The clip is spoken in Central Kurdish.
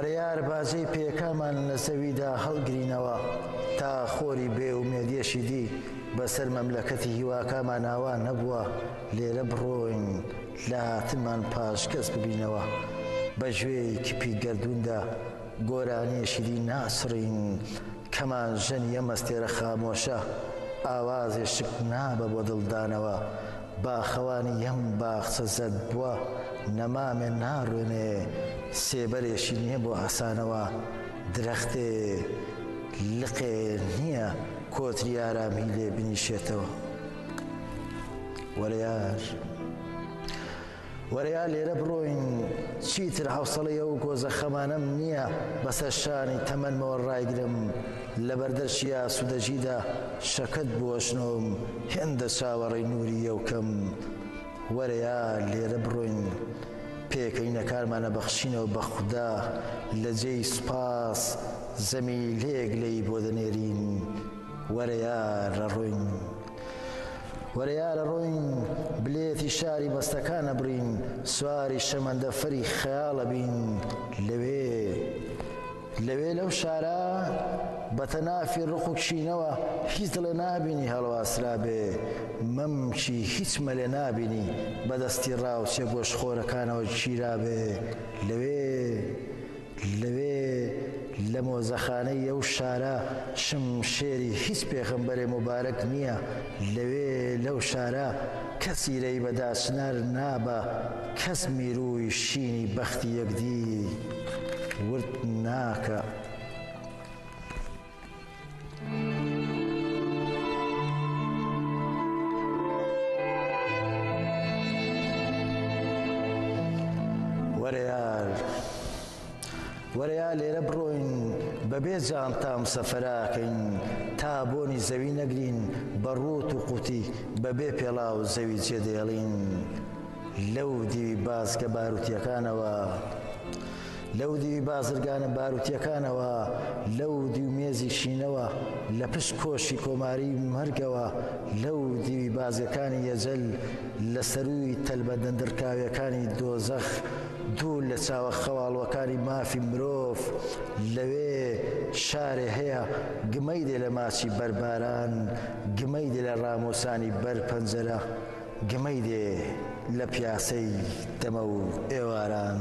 وەرە یار باجەی پێیەکانمان لە زەویدا هەڵگرینەوە تا خۆری بێ ئومێدیەشی دی بەسەر مەملەکەتی هیواکامان ئاوا نەبووە لێرە بڕۆین لە هاتنمان پاشگەز ببینەوە بە گوێی کپی گەردووندا گۆرانیەکی دی ناسڕین کەمان ژەنی ئەم ئەستێرە خامۆشە ئاوازێ شک نابە بۆ دڵدانەوە باخەوانی ئەم باخچە زەرد بووە نەمامێ ناڕوێنێ سێبەرێکی نییە بۆ حەسانەوە درەختێ لقێ نییە کۆتری ئارامی لێ بنیشێتەوە وەرە یار وەرە یا لێرە بڕۆین چیتر حەوسەڵەی ئەو گۆزە خەمانەم نییە بەسەر شانی تەمەنمەوە ڕایگرم لەبەردەرکی ئاسوودەگیدا شەکەت بوەشنۆم هێندە چاوەڕێی نووری یەوکەم وەرە یا لێرە بڕۆین پێکەنینەکانمان ئەبەخشینەوە بە خودا لە جێی سوپاس زەمیلەیەک لێی بۆ دەنێرین وەرە یار ئەڕۆین وەرە یار ئەڕۆین بلێتی شاری بەستەکان ئەبڕین سواری شەمەندەفەری خەیاڵ ئەبین لەوێ لەوێ لەو شارە بە تەنافی ڕق و کینەوە هیچ دڵێ نابینی هەڵواسرابێ مەمکی هیچ مەلێ نابینی بە دەستی ڕاوچیە گۆشتخۆرەکانەوە گیرابێ لەوێ لەوێ لە مۆزەخانەی ئەو شارە شمشێری هیچ پێغەمبەرێ موبارەک نییە لەوێ لەو شارە کەس ئیرەی بە داچنار نابا کەس میرووی شینی بەختی یەکدی ورد ناکا. وەرە یار وەرە یا لێرە بڕۆین بەبێ جانتام سەفەراکەین تا بۆنی زەوی نەگرین بە ڕووت و قوتی بەبێ پێڵاو زەوی جێدێڵین لەو دیوی بازگە باروتیەکانەوە لەو دیوی بازرگانە باروتیەکانەوە لەو دیو مێزی شینەوە لە پشت کۆشی کۆماری مەرگەوە لەو دیوی بازگەکانی یەجەل لە سەرووی تەلبەندە دڕکاویەکانی دۆزەخ دوور لە چاوە خەواڵوەکانی مافی مرۆڤ لەوێ شارێ هەیە گمەی دێ لە ماچی بەر باران گمەی دێ لە ڕامووسانی بەر پەنجەرە گمەی دێ لە پیاسەی دەمەو ئێواران.